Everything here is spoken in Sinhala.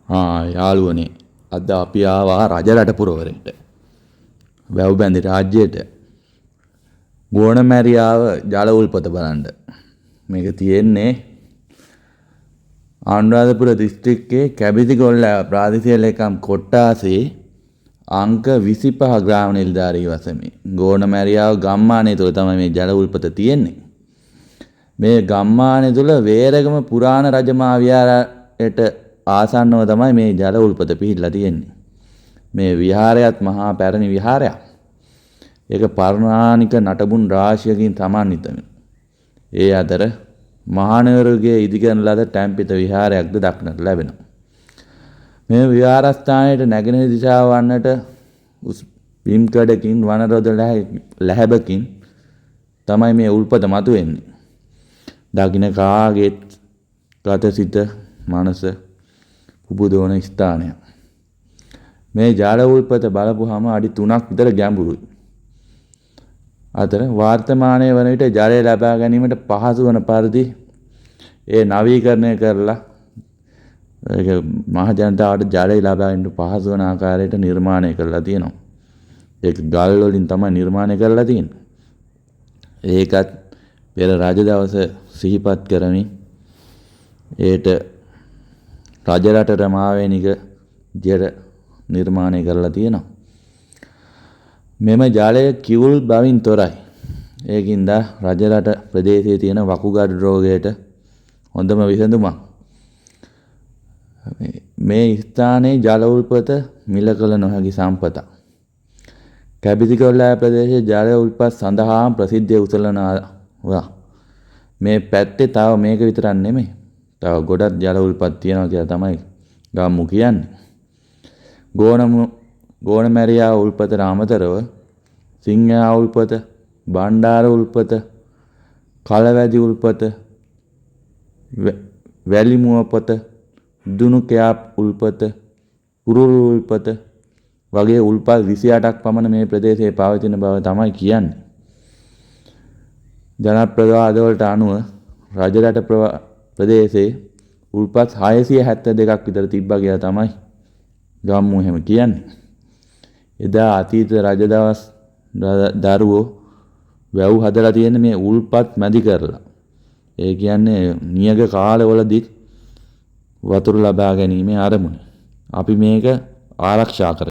යාළුවනේ, අද අපි ආවා රජරට පුරවරයට, වැව්බැඳි රාජ්‍යයට, ගෝණමැරියාව ජල උල්පත බලන්න. මේක තියෙන්නේ අනුරාධපුර දිස්ත්‍රික්කයේ කැබිතිගොල්ල ප්‍රාදේශීය ලේකම් කොට්ටාසේ අංක 25 ග්‍රාම නිලධාරී වසමේ ගෝණමැරියාව ගම්මානය තුළ තමයි මේ ජල උල්පත තියෙන්නේ. මේ ගම්මානය තුළ වේරගම පුරාණ රජමහා විහාරයට ආසන්නව තමයි මේ ජල උල්පත පිහිටලා තියෙන්නේ. මේ විහාරයත් මහා පැරණි විහාරයක්. ඒක පෞරාණික නටබුන් රාශියකින් සමන්විත වෙනවා. ඒ අතර මහානගරගේ ඉදිකරන ලද ටැම්පිත විහාරයක්ද දක්නට ලැබෙනවා. මේ විහාරස්ථානයට නැගෙනහිර දිශාව වන්නට උස් බිම්කඩකින් වනරොද ලැහැබකින් තමයි මේ උල්පත මතුවෙන්නේ. දකින්න කාගේත් ගතසිත මනස පුබුදවන ස්ථානයක්. මේ ජල උල්පත බලපුවාම අඩි 3ක් විතර ගැඹුරුයි. අතර වර්තමානයේ වන විට ජලය ලබා ගැනීමට පහසු වන පරිදි ඒ නවීකරණය කරලා ඒක මහ ජනතාවට ජලය ලබා ගැනීමට පහසු වන ආකාරයට නිර්මාණය කරලා තියෙනවා. ඒක ගල් වලින් තමයි නිර්මාණය කරලා තියෙන්නේ. ඒකත් පෙර රජ දවස සිහිපත් කරමින් ඒට රජරටට මාවැනික විදියට නිර්මාණය කරලා තියෙනවා. මෙම ජලය කිවුල් බවින් තොරයි. ඒකින්ද රජරට ප්‍රදේශයේ තියෙන වකුගඩු රෝගයට හොඳම විසඳුමක්. මේ ස්ථානයේ ජල උල්පත මිල කළ නොහැකි සම්පතක්. කැබිතිගොල්ලෑ ප්‍රදේශයේ ජල උල්පත් සඳහා ප්‍රසිද්ධිය උසලනවා. මේ පැත්තේ තව මේක විතරක් නෙමෙයි, තව ගොඩක් ජල උල්පත් තියෙනවා කියලා තමයි ගම්මු කියන්නේ. ගෝණමැරියා උල්පතට අමතරව සිංහයා උල්පත, බණ්ඩාර උල්පත, කලවැදි උල්පත, වැලිමුවපත, දුනුකයා උල්පත, කුරුළු උල්පත වගේ උල්පත් 28ක් පමණ මේ ප්‍රදේශයේ පවතින බව තමයි කියන්නේ. ජනප්‍රවාද වලට අනුව රජරට ප්‍රදේශයේ උල්පත් 672ක් විතර තිබ්බා කියලා තමයි ගම්මු එහෙම කියන්නේ. එදා අතීත රජ දවස් දරුවෝ වැව් හදලා තියෙන්නේ මේ උල්පත් මැදි කරලා. ඒ කියන්නේ නියග කාලවලදී වතුර ලබා ගැනීමේ අරමුණ. අපි මේක ආරක්ෂා කර